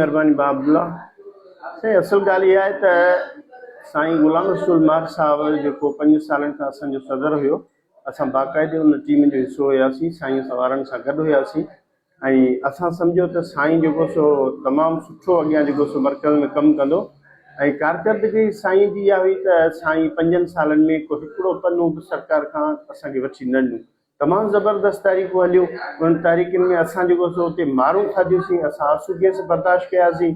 مھرباني ڀاء عبدالله. سائين اصل ڳالھ اها آهي ته سائين غلام رسول ماھر صاحب جيڪو پنجن سالن کان اسان جو صدر هيو اسان باقاعدي ان ٽيم جو حصو هياسين سائين سان وارن سان گڏ هياسين ۽ اسان سمجهيو ته سائين جيڪو سو تمام سٺو اڳيان جيڪو سو مرڪز ۾ ڪم ڪندو ۽ ڪارڪردگي سائين جي اها هئي ته سائين پنجن سالن ۾ ڪو هڪڙو پنو به سرڪار کان اسان کي وٺي نه ڏنو تمام زبردست تحريڪون هليون، انهن تحريڪن ۾ اسان جيڪو سو اتي مارون کاڌيون سين، اسان آنسو گيس برداشت ڪياسين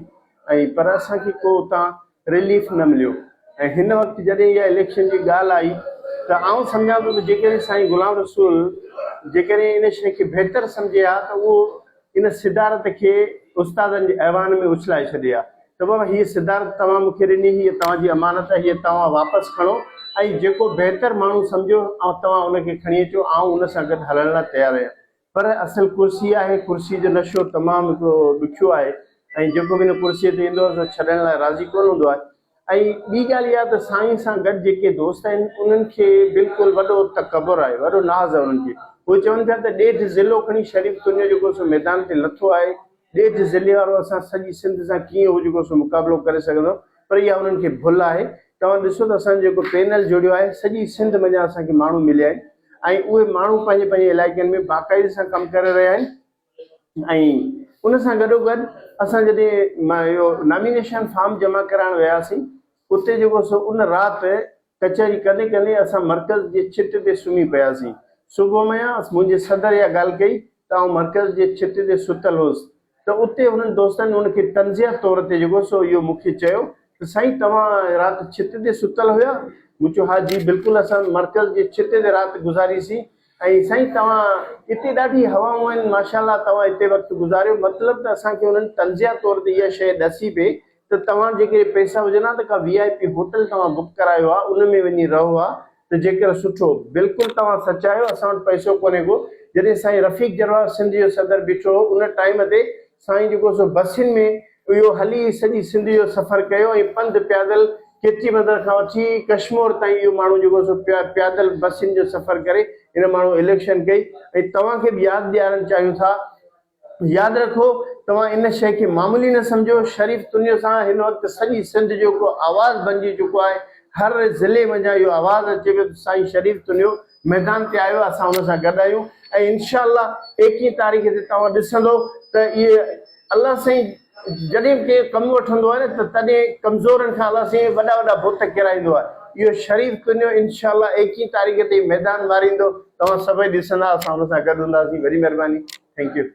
۽ پر اسان کي ڪو اتان رليف نه مليو ۽ هن وقت جڏهن اها اليڪشن جي ڳالهه آئي ته آئون سمجهان ٿو ته جيڪڏهن سائين غلام رسول جيڪڏهن ان شيء کي بهتر سمجهي ها ته اهو ان صدارت کي استادن جي ايوان ۾ اڇلائي ڇڏي ها ته بابا هيء صدارت توهان مون کي ڏني، هيء توهان جي امانت آهي، هيء توهان واپس کڻو ۽ جيڪو بهتر ماڻهو سمجهو توهان ان کي کڻي اچو، آئون ان سان گڏ هلڻ لاء تيار آهيان. پر اصل ڪرسي آهي، ڪرسي جو نشو تمام هڪڙو ڏکيو آهي ۽ جيڪو به ان ڪرسيء تي ايندو آهي سو ڇڏڻ لاء راضي ڪونه هوندو آهي. ۽ ٻي ڳالهه اها ته سائين سان گڏ جيڪي دوست آهن انهن کي بلڪل وڏو تڪبر آهي وڏو ناز آهي انهن کي اهي چون پيا ته ڏيڍ ضلعو کڻي شريف تنيو جيڪو سو ميدان تي لٿو آهي ڏيڍ ضلعي وارو اسان سڄي سنڌ سان ڪيئن هو جيڪو سو مقابلو ڪري سگهندو پر اها انهن کي ڀل آهي توهان ڏسو ته اسان جيڪو پينل جوڙيو آهي سڄي سنڌ منجهان اسان کي ماڻهو مليا آهن ۽ اهي ماڻهو پنهنجي پنهنجي علائقن ۾ باقاعدي سان ڪم ڪري رهيا آهن ۽ ان سان گڏوگڏ اسان جڏهن اهو نامينيشن فارم جمع ڪرائڻ وياسين اتي جيڪو سو ان رات ڪچهري ڪندي ڪندي اسان مرڪز جي ڇت تي سمهي پياسين. صبح ميان منهنجي صدر اها ڳالهه ڪئي ته آئون مرڪز جي ڇت تي ستل هوس ته اتي انهن دوستن ان کي طنزيه طور تي جيڪو سو اهو مون کي چيو ته سائين توهان رات ڇت تي ستل هيا؟ مون چيو ها جي بلڪل اسان مرڪز جي ڇت تي رات گذاريسين ۽ سائين توهان اتي ڏاڍي هوائون آهن ماشاء الله توهان اتي وقت گذاريو مطلب ته اسان کي انهن طنزيه طور تي اها شيء ڏسي پئي ته توهان جيڪڏهن پئسا هجن ها ته ڪا وي آء پي هوٽل توهان بڪ ڪرايو ها ان ۾ وڃي رهو ها ته جيڪر سٺو بلڪل توهان سچ آهيو اسان وٽ پئسو ڪونهي ڪو جڏهن سائين رفيق جروار سنڌ جو صدر بيٺو هو ان ٽائيم تي سائين جيڪو سو بسين ۾ اهو هلي سڄي سنڌ جو سفر ڪيو ۽ پنڌ پيادل ڪيچي بندر کان وٺي ڪشمور تائين اهو ماڻهو جيڪو سو پيادل بسين جو سفر ڪري ان ماڻهو اليڪشن ڪئي ۽ توهان کي به ياد ڏيارڻ چاهيون ٿا ياد رکو توهان ان شيء کي معمولي نه سمجهو شريف تنيو سان هن وقت سڄي سنڌ جو هڪڙو آواز بنجي چڪو آهي هر ضلعي منجهان اهو آواز اچي پيو ته سائين شريف تنيو ميدان تي آيو اسان ان سان گڏ آهيون ۽ انشاء الله ايڪيهين تاريخ تي توهان ڏسندو ته اهي الله سائين جڏهن به ڪنهن ڪم وٺندو آهي نه ته تڏهن ڪمزورن کان الله سائين وڏا وڏا بت ڪيرائيندو آهي اهو شريف تنيو انشاء الله ايڪيهين تاريخ تي ميدان ماريندو توهان سڀئي ڏسندا اسان ان سان گڏ هونداسين وڏي مهرباني thank you.